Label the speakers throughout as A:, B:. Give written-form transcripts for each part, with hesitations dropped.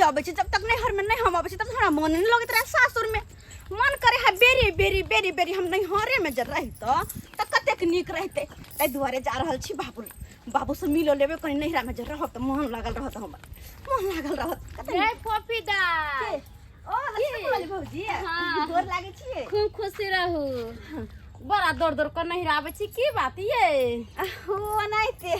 A: अबै छी, जब तक नैहर में नहीं हम अबै छी तब तक हमरा मन नहीं लगैत रहे सासुर में। मन करे है बेरी बेरी बेरी बेरी हम नैहरे में जे रहितऽ तऽ कतेक नीक रहितै। ताहि दुआरे जा रहल छी बाबू बाबू से मिलो लेबै, कनि नैहरा में जे रहब तऽ मन लागल रहत, हमर मन लागल रहत। कते
B: रे फोफी दाई।
A: के? ओ लक्ष्मी वाली भौजी।
B: हाँ।
A: गोर लागै छियै।
B: खूब खुशी रहू। बड़ा दौड़ दौड़ कर नहीं आबै छी, की बात ये?
A: हो ओनाहिते,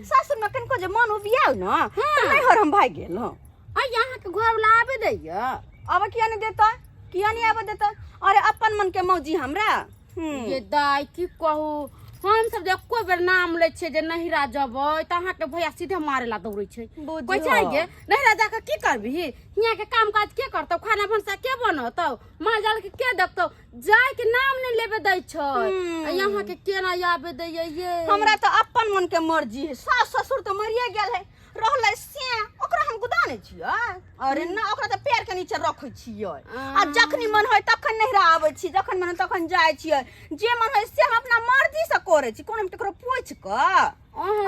A: सासुर में कनिको जे मन उबियाल न तऽ नैहर हम भागि गेलहुँ।
B: आ यहाँ के घर वाला आबे दैया?
A: अब किया नहीं देता, किया नहीं आबे देता? अरे अपन मन के मौजी हमरा।
B: ये दाई की कहू, हम सब जे एको बेर नाम लै छियै जे नहिरा जबै तऽ अहाँके भैया सीधे मारे ला दौड़ै छै।
A: बुझियौ।
B: कहै छै गे नहिरा जाके की करबिही, हियाँ के काम काज के करतौ, खाना भनसा के बनतौ, माल जाल के के देखतौ, जाय के नाम नहि लेबे दै छै। आ यहाँ के केना आबे दैया ये?
A: हमरा तऽ अपन मन के मर्जी है। सास ससुर तऽ मरिए गेल है, रहलै से ओकरा हम गुदा नहि छियै। अरे ना, ओकरा तऽ पैर के नीचे रखै छियै आ जखनी मन होय तखन नहिरा आबै छी, जखन मन होय तखन जाइ छियै, जे मन होय से हम अपना मर्जी से करै छी, कोनो हम ककरो पूछि कऽ।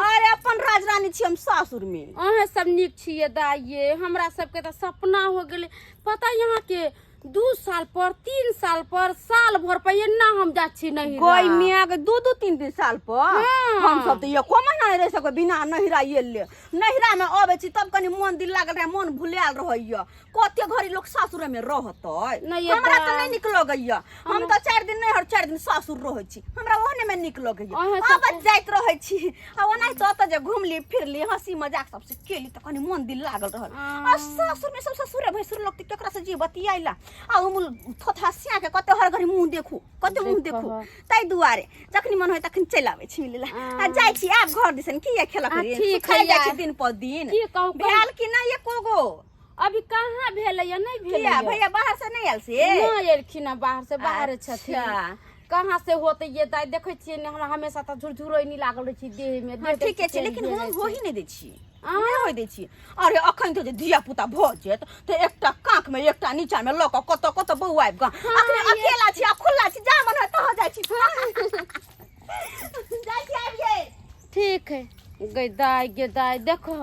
A: अरे अपन राज रानी छी हम सासुर में।
B: अहाँ सब नीक छियै दाइये, हमरा सबके तऽ सपना हो गेलै। पता यहाँ के 2 साल पर 3 साल पर साल भर पर एना हम जाइ छी नहिरा।
A: गई मियाँ के 2 2 3 3 साल पर।
B: हाँ।
A: हम सब तऽ एको महीना नहि रहि सकबै बिना नहिरा एले। नहिरा में अबै छी तब कनी मन दिल लागल रहे, मन भुलायल रहैया। कते घड़ी लोक सासुरे में रहतै?
B: नहि ये
A: हमरा तऽ
B: तऽ
A: नहि नीक लगैया। हम तऽ 4 दिन नैहर 4 दिन सासुर रहै छी, हमरा ओहने में नीक लगैया।
B: अहाँ सब
A: आबैत जाइत रहै छी आ ओनाहिते ओतऽ जे घुमली फिरली हंसी मजाक सबसे केली तऽ कनी मन दिल लागल रहल। आ सासुर में सब ससुरे भैंसुर लोग केकरा से जी बतियाइला आ उमुल थोथा सिया के कते हर घड़ी मुंह देखू, कते मुंह देखू। ताहि दुआरे जखनी मन होय तखन चलि आबै छी मिलै ला। आ जाइ छी आब घर दिसन, किया खेलक
B: आ,
A: रे?
B: ठीक
A: सुखाइ
B: है
A: जाइ छी
B: यार।
A: दिन पर दिन।
B: की कहू,
A: भेल कि नहि एको गो?
B: अभी कहाँ भेलै या नहि भेलै?
A: किया भैया बाहर से नहि आयल से?
B: नहि एलखिन हँ, बाहर से बाहर छथिन।
A: अच्छा।
B: कहाँ से होते ये दाई? देखै छियै ने, हमरा हमेशा तऽ झुरझुरैनी लागल रहै छै देह में।
A: हाँ, ठीके छै, लेकिन हम होही नहि दै छी, नहि होय दै छी। अरे अखन तऽ जे धिया पुता भऽ जायत तऽ एकटा कांख में एकटा नीचा में लऽ कऽ कतऽ कतऽ बौआबि कऽ। अखने अकेला छी आ खुल्ला छी, जा मन है तहाँ जाइ छी। जाइ छी, आबि गेल।
B: ठीक है गे दाई, गे दाई देखो,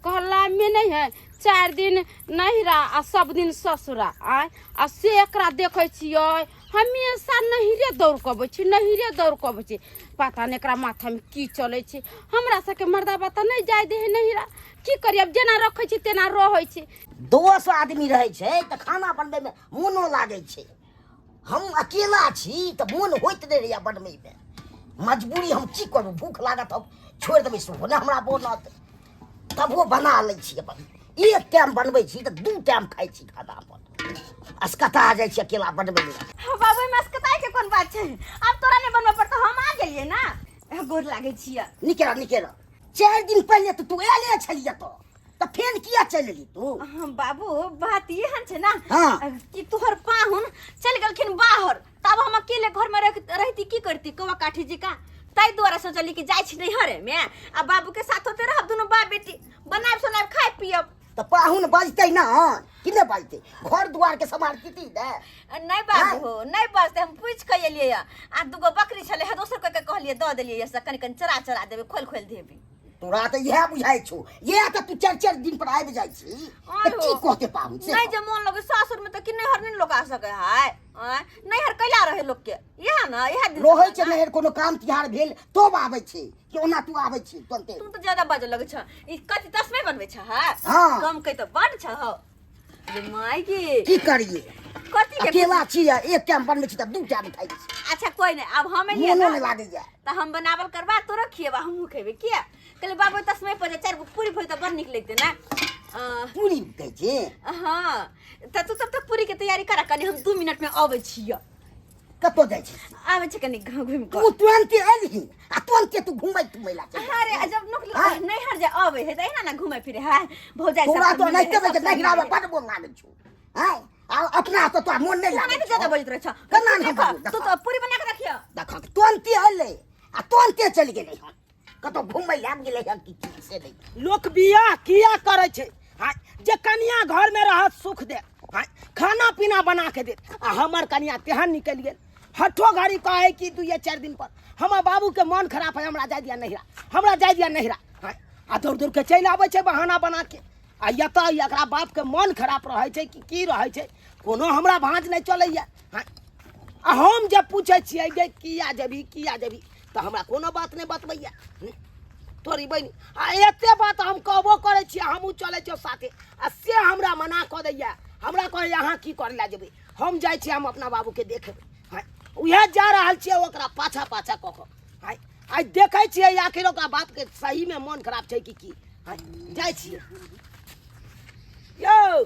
B: कहला में नहीं है 4 दिन नहिरा आ सब दिन ससुरा। आय आ से एकरा देखै छियै हमेशा नहिरे दौड़ कऽ अबै छी, नहिरे दौड़ कऽ अबै छी। पता नहि एकरा माथामे की चलै छै। हमरा सबके मर्दा बाता नहि जाय दे है नहिरा, की करी आब, जेना रखै छी तेना रहै छी।
C: 10 आदमी रहै छै तऽ खाना बनबैमे मोनो लागै छै। हम अकेला छी तऽ मोन होइत नहि रहैए बनबैमे। मजबूरी हम की करू, भूख लागत हम छोड़ि देबै सेहो नहि हमरा बनत, तबो बना लै छी अपन। एक टाइम बनबै छी तऽ 2 टाइम खाइ छी खाना अपन। असकता जाइ छी अकेला बनबै।
A: हाँ, बाबू, एहिमे असकताइ के कोन बात छै? आब तोरा नहि बनबऽ पड़तौ, हम आ गेलियै ना। गोर लागै छियै।
C: नीके रह, नीके रह। 4 दिन पहिले तऽ तू आयले छलियै तऽ फेर किया चलि एली तू?
A: हाँ, बाबू, बात एहन छै ना,
C: हाँ।
A: कि तोहर पाहुन चलि गेलखिन बाहर, तब हम अकेले घर में रहती की करती कौआ काठी जी का। ताहि दुआरे सोचली कि जाइ छी नैहरे में आ बाबू के साथ होते रहब, दुनू बाप बेटी बनायब सोनायब खाय पियब।
C: तऽ पाहुन बजतै ना कि नहि बजतै? घर दुआर के सम्हारती ने?
A: नहि बाबू, नहि बजतै, हम पूछि कऽ एलियै आ 2 बकरी छलै हे, दोसर के कहलियै दऽ देलियै से कनि कनि चरा चरा देबै, खोलि खोलि देबै।
C: तोरा तऽ इएह बुझाइ छौ, इएह तऽ तू 4 4 दिन पर आबि जाइ छी तऽ की कहते पाहुन से?
A: नहि जे मोन लगै सासुर में तऽ कि नैहर नहि लोक आ सकै है? आँय, नैहर कैला रहै लोक के? इएह ने, इएह दिन
C: रहै
A: सब
C: छै
A: ने।
C: नैहर, कोनो काम तिहार भेल तब आबै छै कि ओना तू आबै छी तुरन्ते?
A: तू तऽ ज्यादा बाजऽ लगै छ। ई कथी तस्मै बनबै छ? है
C: हाँ।
A: कम कै तऽ बड छ हौ। रे माय गे,
C: की करिए?
A: कथी के
C: अकेला छी आ एक टाइम बनबै छी तऽ 2 टाइम खाइ छी।
A: अच्छा कोई नहीं, आब हम एलियै
C: मोनो
A: ना
C: नहि लागैया
A: तऽ हम बनावल करबा तोरो खिएबा, हमहूँ खेबै। किया कहलियै बाबू तस्मै पर जे 4 गो पूरी भइ तऽ बड़ नीक लगतै ने।
C: पूरी कहै छी?
A: हाँ, तऽ तू तब तक पूरी के तैयारी कर, कनी हम 2 मिनट में अबै छियै।
C: कतऽ जाइ छी?
A: आबै छी कनी घुमि कऽ।
C: तू तुरन्ते एलही आ तुरन्ते तू घुमै तुमै ला चलि
A: अरे आ जब लोक
C: हाँ।
A: नैहर जे अबै है तऽ एहिना ने घुमै फिरै है, भौजाइ सब
C: तोरा
A: से
C: तऽ
A: मिलै है,
C: नहिते
A: सब से
C: नहिरा में
A: मिलै है।
C: बड मोन लागै छौ। आँय, आ अपना तऽ तोरा मोन नहि
A: तू
C: लागै
A: नहि ज्यादा
C: छौ।
A: बजैत रहै छौ।
C: केना नहि
A: देख,
C: बजू?
A: तू तऽ पूरी बना कऽ रखियौ।
C: देखक, तुरन्ते एलै आ तुरन्ते चलि गेलै हन, कतौ घुमै लए आबि गेलै हन कि की से नहि।
D: लोक बियाह किया करै छै? हाँ, जे कनिया घर में रहत सुख दे, हाँ, खाना पीना बना के दे। आ हमर कनिया तेहन निकलि गेल, हठो घड़ी कहै कि 2-4 दिन पर हमर बाबू के मन खराब है, हमरा जाय दिया नहिरा, हमरा जाय दिया नहिरा। हाँ, आ दौड़ दौड़ के चलि आबै छै बहाना बना के। आ एतऽ एकरा बापके मन खराब रहै छै कि की रहै छै, कोनो हमरा भाँज नहि चलैए। हँ, आ हम जे पूछै छियै गे किया जेबही किया जेबही, तऽ हमरा कोनो बात नहि बतबैए। तोरी बहिन, आ एते बात हम कहबो करै छियै, हमहूँ चलै छियै साथे, आ से हमरा मना कऽ दैए। हमरा कहैए अहाँ की करै लए जेबै, हम जाइ छियै, हम अपना बाबूके देखेबै। हँ, उएह जा रहल छियै ओकरा पाछा पाछा कऽ कऽ। हँ, आइ देखै छियै आखिर ओकरा बापके सहीमे मोन खराब छै कि की। हँ, जाइ छियै। यौ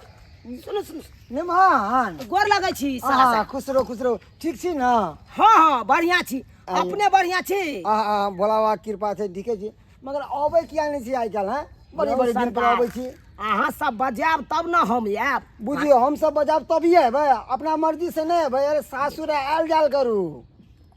D: सुनू सुनू।
E: निमान
D: गोर लगै छी साला
E: अहाँ
D: साहब।
E: खुश रहू, खुश रहू। ठीक छी ने?
D: हँ हँ, बढ़िआँ छी। अपने बढ़िआँ छी?
E: आ आ भोला बाबा के कृपा छै, ठीके छी। मगर अबै किया नहि छी आइ काल्हि? हैं, बड़ी
D: यौ
E: बड़ी दिन पर
D: सरकार,
E: अबै छी।
D: अहाँ सब बजायब तब ने हम आयब।
E: बुझियौ, हम सब बजायब तभिए अयबै, अपना मर्जी से नहि अयबै। अरे सासुर आयल जायल करू।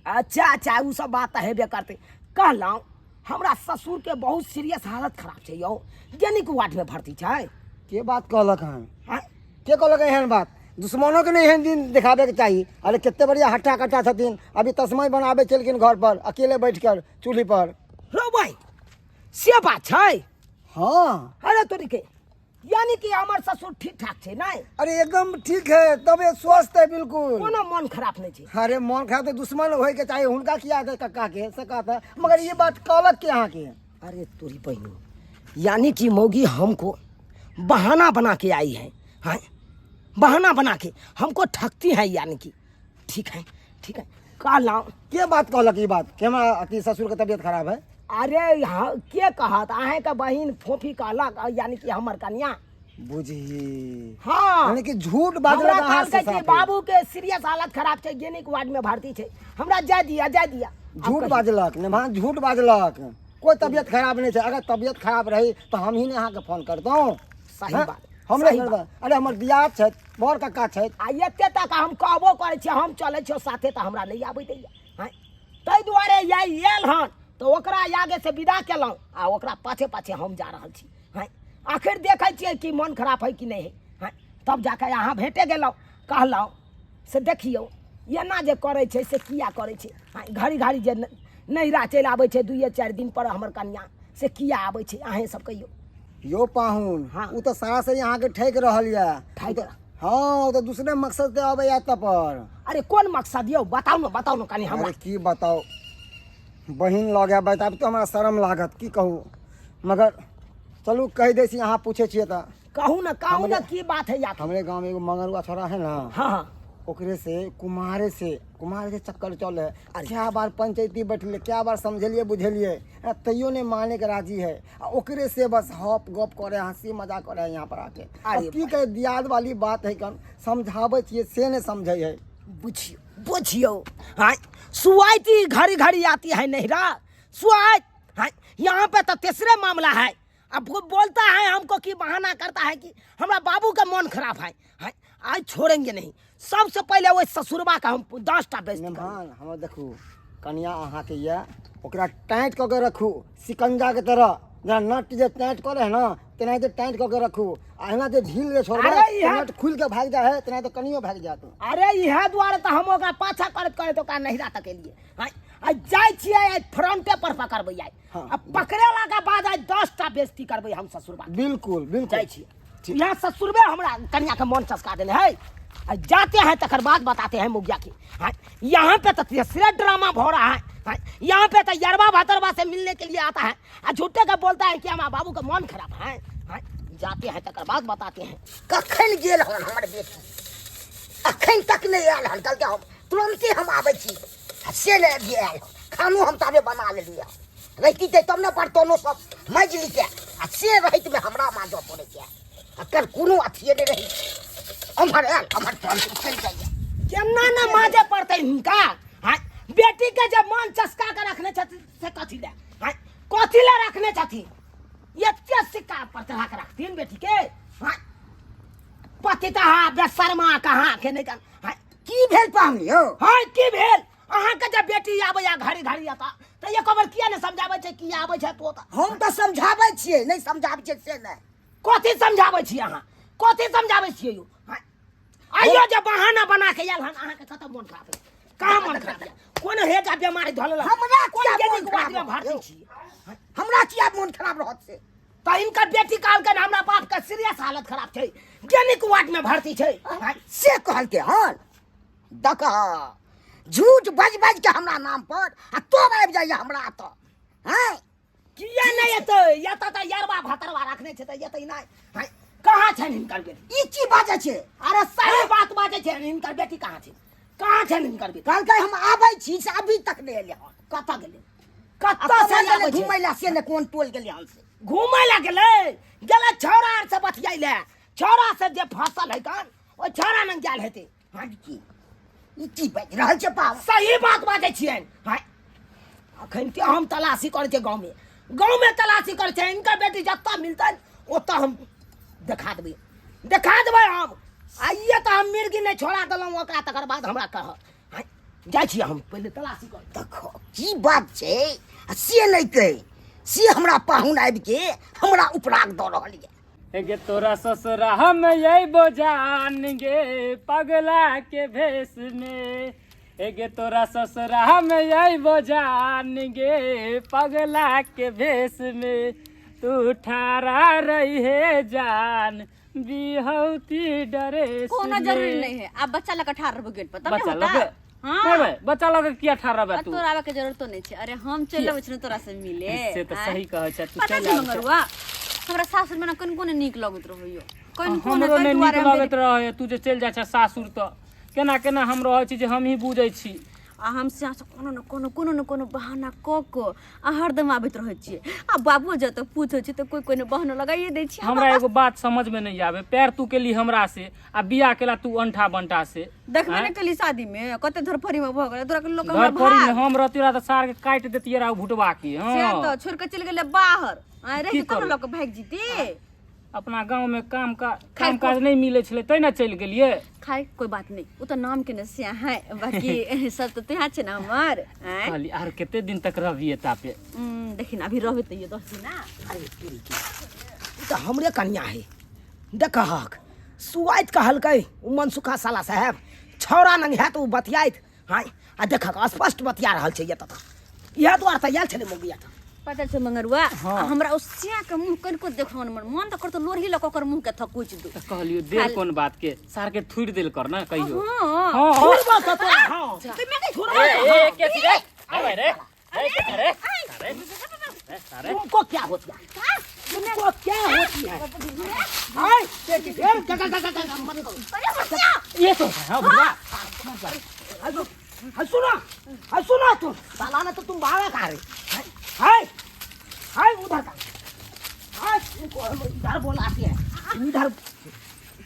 D: अच्छा अच्छा, ओ सब बात तऽ हेबे करतै। कहलहुँ हमरा ससुर के बहुत सीरियस हालत खराब छै यौ, गेनिक वार्ड में भर्ती छै।
E: के बात कहलक हन?
D: आँय?
E: के कहलक एहन बात? दुश्मनों के नहीं एहन दिन दिखाबे के चाही। अरे कते बढ़िया हट्टा कट्टा छथिन, अभी तस्मय बनाबे छलखिन घर पर अकेले बैठ कर चूल्ही पर।
D: रौ भाई, से बात छै?
E: हाँ।
D: अरे तोरी के, यानी कि हमर ससुर ठीक ठाक छै नहीं?
E: अरे एकदम ठीक है, तबे स्वस्थ है बिल्कुल,
D: कोनो मन खराब नहीं छै।
E: अरे मन खराब तो दुश्मन होए के चाही, हुनका किया दे कक्का के से कहता। मगर ये बात कहलक के अहाँ के?
D: अरे तोरी बहनू, यानी कि मौगी हमको बहाना बना के आई है। हाँ, बहाना बना के हमको ठगती है, यानी कि ठीक है ठीक है, कहलहुँ।
E: के बात कहलक ई बात कि हमरा अथी ससुर के तबियत खराब है?
D: अरे हाँ, के कहत, अहें के बहिन फोफी कहलक, यानी कि हमर कनिया।
E: बुझी।
D: हाँ।
E: यानी कि झूठ बाजलक
D: हमरा
E: अहाँ से
D: कहलकै कि
E: साफे।
D: बाबू के सीरियस हालत खराब छै, गेनिक वार्ड में भर्ती छै, हमरा जाय दिया जाय दिया। आब
E: झूठ
D: कहियौ।
E: बाजलक निभान, झूठ बाजलक। कोई तबियत खराब नहीं छै। अगर तबियत खराब रही तो हम ही ने अहाँके फोन करतहुँ।
D: सही
E: हाँ?
D: बात,
E: हमरे
D: सही
E: करबै।
D: बात।
E: अरे हमर दियाद छथि, बड़ कक्का छथि।
D: आ एते तक हम कहबो करै छियै हम चलै छियौ साथे, तऽ हमरा नहि आबै दैया। हँ, ताहि दुआरे आइ आयल हन तऽ ओकरा आगे से विदा केलहुँ आ ओकरा पाछे पाछे हम जा रहल छी। हँ, आखिर देखै छियै कि मन खराब है कि नहि है। हँ, तब जाके अहाँ भेटे गेलहुँ। कहलहुँ से देखियौ एना जे करै छै से किया करै छै। हँ, घड़ी घड़ी जे नैहरा चलि आबै छै दुइए चारि दिन पर हमर कनिया, से किया आबै छै, अहेँ सब कहियौ।
E: यौ पाहुन।
D: हाँ।
E: ओ तऽ सारा से अहाँके ठकि रहल यऽ।
D: ठकि?
E: हाँ, ओ तऽ दूसरे मकसद से अबैया एतऽ पर।
D: अरे कोन मकसद यौ, बताउ ने, बताउ ने कनि हमरा।
E: अरे की बताउ, बहिन लग आयब बतायब तऽ हमरा शरम लागत, की कहू। मगर चलू कहि दै छी, अहाँ पूछै छियै तऽ।
D: कहू ने, कहू ने, की बात है यार?
E: हमरे गाँव में एगो मंगरुआ छोरा है ना।
D: हाँ हाँ।
E: ओकरे से कुमारे से कुमारे से चक्कर चले है। क्या बार पंचायती बैठले, क्या बार समझेलिए बुझेलिए, तैयो नहीं माने के राजी है। आ ओकरे से बस हप गप करे, हंसी मजाक करे यहाँ पर आके।
D: अरे
E: अब की कहे, दियाद वाली बात है, कन समझाबै छियै से नहीं समझे है।
D: बुझियो बुझियो, हाँ सुआती घड़ी घड़ी आती है नैहरा सुआत। हाँ, यहाँ पे तो तीसरे मामला है। अब वो बोलता है हमको कि बहाना करता है कि हमरा बाबू का मन खराब है। हाँ, आज छोड़ेंगे नहीं, सबसे पहले वो ससुरबा का हम 10टा बेइज्जती करेंगे।
E: निमान हमर देखू कनिया अहाँके यऽ, ओकरा टाइट कऽ के रखू सिकंजा के तरह, जेना नट जे टाइट करे है ना तेनाहिते टाइट कऽ के रखू। आ एना जे ढील जे छोड़बै
D: अरे इएह-
E: नट खुलि के भागि जाइ है, तेनाहिते कनियो भागि जायत।
D: अरे इएह दुआरे तऽ हम ओकरा पाछा करैत करैत ओकरा नैहरा तक एलियै। हाँ, आइ जाइ छियै, आइ फ्रंटे पर पकड़बै आइ।
E: हाँ।
D: आ पकड़ेला के बाद आइ 10टा बेइज्जती करबै हम ससुरबा के।
E: बिल्कुल बिल्कुल।
D: जाइ छियै। यहाँ ससुरबे हमरा कनिया के मन चसका देने है। आ जाते हैं तकर बाद बताते हैं मुखिया के। हाँ, यहाँ पे तो तीसरे ड्रामा भो रहा है। हाँ, यहाँ पे तो यरवा भतरवा से मिलने के लिए आता है आ झूठे का बोलता है कि हमारा बाबू का मन खराब है। हाँ, जाते हैं तकर बाद बताते हैं।
C: कखन गेल हन हमर बेटी, अखन तक नहि आयल हन। कहलकै हम तुरन्ते हम आबै छी, आ से नहि अभी आयल हन। खानो हम ताबे बना लेलियै हन, रहिती तऽ तब ने बर्तनो सब माजि लिते, आ से रहैतमे हमरा माजऽ पड़ै छै। एकर कोनो अथिए नहि रहै छै, एम्हर आयल एम्हर तुरन्त चलि जाइए।
D: केना ने माजे पड़तै हिनका? हाँ, बेटी के जे मन चसका के रखने छथिन से कथी ले? हाँ, कथी ले रखने छथिन? एते सिक्का पर चढ़ा के रखथिन बेटी के? हाँ, पतिता बेशर्मा कहाँ के नहीं जान। हाँ,
C: की भेल पाहुन यौ?
D: हाँ, की भेल? अहाँके जब बेटी आबैया घड़ी घड़ी एतऽ तऽ एक बेर किया नहि समझाबै छै कि आबै छै तो तऽ?
C: हम तऽ समझाबै छियै, नहि समझाबै छियै से नहि।
D: कथी समझाबै छियै अहाँ? कथी समझाबै छियै यौ? हाँ, आइयो जे बहाना बना के आयल हन, अहाँके कतऽ मन खराब है? कहाँ मन खराब है? कोन हेजा बेमारी धऽ लेलक?
C: हमरा
D: कोन
C: किया
D: गेली
C: मोन
D: के वार्डमे
C: खराब
D: भर्ती
C: यौ?
D: छियै?
C: हमरा किया मोन खराब रहत से?
D: तऽ हिनकर बेटी कहलकनि हमरा बाप के सीरियस हालत खराब छै, गेनिक वार्ड में भर्ती छै।
C: से कहलकै हन? देख, झूठ बाजि बाजि के हमरा नाम पर आ तोब आबि जाइए हमरा एतऽ। हैं?
D: किया नहि एतै? एतऽ तऽ यरबा भतरबा रखने छै, तऽ एतै नहि? हैं? कहाँ छनि हिनकर बेटी?
C: ई की बाजै छै?
D: अरे सही बात बाजै छै। हिनकर बेटी कहाँ छै? कहाँ छनि हिनकर बेटी?
C: कहलकै हम आबै छी, से अभी तक नहि एलै हन।
D: कतऽ गेलै?
C: आ
D: कतऽ से
C: कतऽ गेलै
D: आबै छै?
C: घुमै लए, से ने कोन टोल गेलै हन से।
D: घूमै लए गेलै? गेलै छौड़ा आर से बतियाइ लए। छौड़ा से जे फसल है कन, ओहि छौड़ा लग गेल हेतै।
C: हँ, की ई की बाजि रहल छै पाव?
D: सही बात बाजै छियनि। हँ, अखन के हम तलाशी करै छियै गाँवमे, गाँवमे तलाशी करै छियै। हिनकर बेटी जतऽ मिलतनि ओतऽ हम देखा देबै, देखा देबै हम। आइए तऽ हम मिर्गी नहि छोड़ा देलहुँ ओकरा, तकर बाद हमरा कहत। हँ, जाइ छियै हम पहिले तलाशी कर।
C: देखो की बात छै, आ से नहि कहि से हमरा पाहुन आबि के हमरा उपराग दऽ रहल यऽ।
F: गे तोरा ससुरा हम अयबो जान गे पगला के भेष में, गे तोरा ससुरा हम अयबो जान गे पगला के भेष में, तू ठारा रही हे जान बिहौती डरेस
A: कोनो
F: में।
A: जरूरी नहीं है, आप बच्चा लगा ठार रहबो गेट पर तब
F: बच्चा
A: होता।
F: लगे?
A: हाँ।
F: नहीं भाई, बच्चा लगे किया ठार रहबे
A: आ
F: तू?
A: तोरा आबे के जरूरतो नहीं छै। अरे हम चलि अबै छी ने तोरा से मिले।
F: से तऽ
A: आँय?
F: सही कहै छै, तू
A: पता
F: चलि
A: छै
F: आबै छै।
A: मंगरुआ, हमरा सासुर में ना कनिको ने नीक लगैत रहैयो, कनिको ने।
F: हमरो
A: ताहि
F: नहि नीक
A: दुआरे हम
F: लगैत रहै। तू जे चलि जाइ छै सासुर तऽ केना केना हम रहै छी जे हमही बुझै छी।
A: आ हम से कोनो न कोनो, कोनो न कोनो बहाना कऽ कऽ आ हरदम आबैत रहै छियै। आ बाबू जतऽ पूछै छै तऽ कोइ कोइ ने बहाना लगाइए दै छियै।
F: हमरा एगो बात समझ में नहीं आवे, पैर तू केली हमरा से आ बियाह केला तू अंठा बंटा से।
A: देखबे
F: आँय?
A: ने केली शादी में कते धरफड़ी में भऽ गेलै तोरा के लोक हमरा
F: धरफड़ी में
A: भाग।
F: हम रहती रहा तऽ सार के काटि देतियै रहा भुटबा के।
A: से
F: हाँ
A: तऽ छोड़ि कऽ चलि गेलै बाहर। आँय, रहि
F: की
A: तब ने
F: करू?
A: लऽ कऽ भागि जेती।
F: अपना गाँव में काम का काम काज नहीं मिले छलै तै ने चलि गेलियै।
A: खाय कोई बात नहीं, ओ तऽ नाम के ने से है, बाकी सब तऽ तेहा छै ने हमर। आँय?
F: कहली आर कते दिन तक रहबियै तापे?
A: देखी ने अभी रहबे तैयो 10 दिन ना।
D: अरे तोरी के, ई तऽ हमरे कनिया है। देखहक सुआइत कहलकै ओ मनसुखा साला साहेब छौड़ा नंग है तऽ ओ बतियाइत। हाँ, आ देखक स्पष्ट बतिया रहल छै। एतऽ तऽ इएह दुआरे तऽ आयल छलै मौगिया तऽ।
A: पता छै मंगरुआ?
F: हाँ।
A: हमरा ओ सिया के मुंह कनिको देखो न मन, मन तऽ करतो लोरही लऽ कऽ ओकर मुंह के थकुच दू।
F: तऽ कहलियो देर कोन बात के, सार के थुड़ि देल कर ना कहियो।
A: हाँ।
F: हाँ।
D: थुड़बो तऽ तोरा, हाँ।
F: ए, ए, के छी रे? आबै रे। ए, के छी रे? अरे, अरे।
D: तुमको क्या होती है? तुमको क्या होती है? हाय, ए, गा, गा, गा, गा, गा, मत करो।
F: ये तो है, हाँ, बुढ़वा।
D: हाय, सुनो, हाय, सुनो तुम। साला ने तो तुम भागा कहाँ रे? हाय, हाय, हाय, उधर का। हाय, तुमको हम इधर बुलाते हैं। इधर,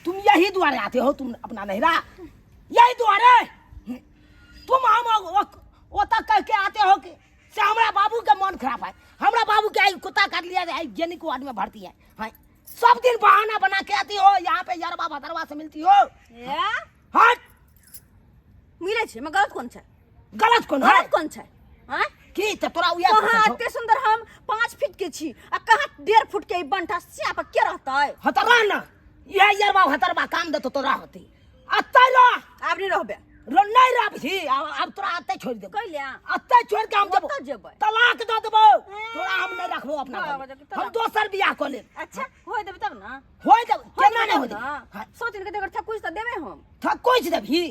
D: तुम यही द्वारे आते हो, तुम अपना नहिरा। यही द्वारे। तुम हम ओतऽ कह के आते हो कि से हमरा बाबू के मन खराब है, हमरा बाबू के आई कुत्ता काट लिया है, जेनी को आदमी भर्ती है। हाँ, सब दिन बहाना बना के आती हो यहाँ पे, यरबा भदरवा से मिलती हो।
A: ए?
D: हट।
A: मिलै छै, मगर गलत कोन छै?
D: गलत कोन है?
A: गलत कोन छै? हाँ?
D: की तऽ तोरा उएह
A: कहाँ
D: पसंद छौ?
A: एते सुंदर हम 5 फीट के छी आ कहाँ 1.5 फुट के ई बंठा सिया पर के रहतै?
D: हँ तऽ रह ना, इएह यरबा भदरवा काम देतौ तो रहती। अतै रह।
A: आब नहि रहबे।
D: नहीं रहबही, आब तोरा अतै छोड़ि देबौ।
A: कैला?
D: अतै छोड़ि के हम जेबौ।
A: ओतऽ जेबै।
D: तलाक दऽ देबौ तोरा, हम नहि रखबौ अपना
A: हँ,
D: घरमे।
A: तलाक।
D: हम दोसर बियाह कऽ लेब।
A: अच्छा होय देबै तब ना।
D: होय देब,
A: होय
D: केना
A: देबै
D: नहि
A: तब
D: होय देब?
A: ना।
D: हाँ।
A: सोच के देखर थकुच तऽ देबै हम।
D: थकुच देबही?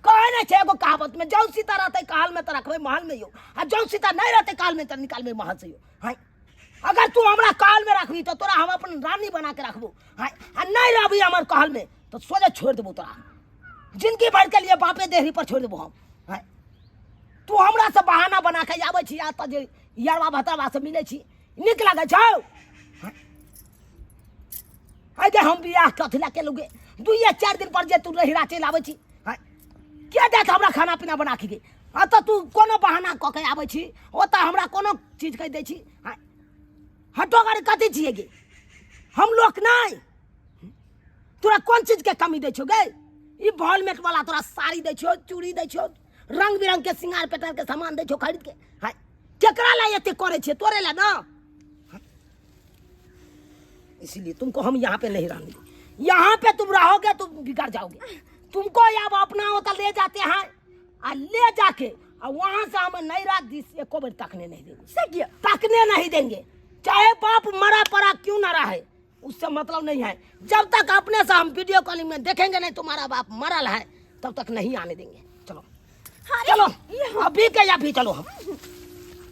D: कहै नहि छै एगो कहावत में, जौं सीता रहतै कहल में तऽ रखबै महल में यौ, आ जौं सीता नहि रहतै कहल में तऽ निकालबै महल से यौ। हाँ, अगर तू हमरा कहल में रखबही तऽ तोरा हम अपन रानी बना के रखबो। हाँ, आ नहि रहबही हमर कहल में तऽ सोझे छोड़ि देबो तोरा, जिंदगी भर के लिए बापे देहरी पर छोड़ि देबो हम। हाँ, तू हमरा से बहाना बना के आबै छी आ तऽ जे यरवा भतरवा से मिलै छी, नीक लागै छौ? आइ जे हम बियाह कथी लए केलहुँ गे? दुइये चारि दिन पर जे तू नहिरा चलि आबै छी, आँय, के देत हमरा खाना पीना बना के गे? एतऽ तू कोनो बहाना कऽ के आबै छी, ओतऽ हमरा कोनो चीज कहि दै छी। आँय, हटो गाड़ी कथी छियै गे? हम लोक नहि तोरा कोन चीज के कमी दै छौ गे? ई वॉलमेट वाला तोरा साड़ी दै छौ, चूड़ी दै छौ, रंग बिरंग के सिंगार पेटार के सामान दै छौ खरीद के। हाय, केकरा ला एते करै छियै? तोरे ला ना। इसीलिए तुमको हम यहाँ पे नहीं रहने देंगे। यहाँ पे तुम रहोगे तुम बिगड़ जाओगे। तुमको अब अपना होता ले जाते हैं आ ले जाके आ वहां से हम नई रात this एको बेर तकने नहीं देंगे।
A: से किया?
D: तकने नहीं देंगे। चाहे बाप मरा पड़ा क्यों ना रहे, उससे मतलब नहीं है। जब तक अपने से हम वीडियो कॉलिंग में देखेंगे नहीं तुम्हारा बाप मरल है, तब तक नहीं आने देंगे। चलो चलो अभी के अभी चलो। हम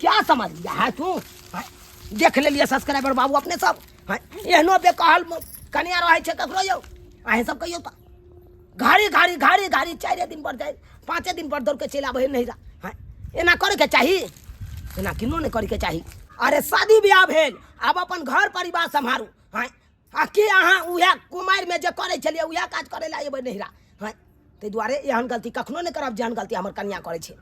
D: क्या समझ लिया है तू? हाँ, देख ले लिया सब्सक्राइबर बाबू अपने सब। हाँ, एहनो बेकहल कनिया रहै छै ककरो यौ? अहीं सब कहियौ तऽ घारी घारी घारी घारी 4 दिन पर जाए, 5 दिन पर दौड़ के चलि आबै नहिरा। हाँ, एना करैके चाही? एना किनो नहि करैके चाही। अरे शादी ब्याह भेल, आब अपन घर परिवार सम्हारू। हाँ, आ की अहाँ उएह कुमारिमे जे करै छलियै उएह काज करै लए अयबै नहिरा? हाँ, ताहि दुआरे एहन गलती कखनो नहि करब जेहन गलती हमर कनिया करै छै।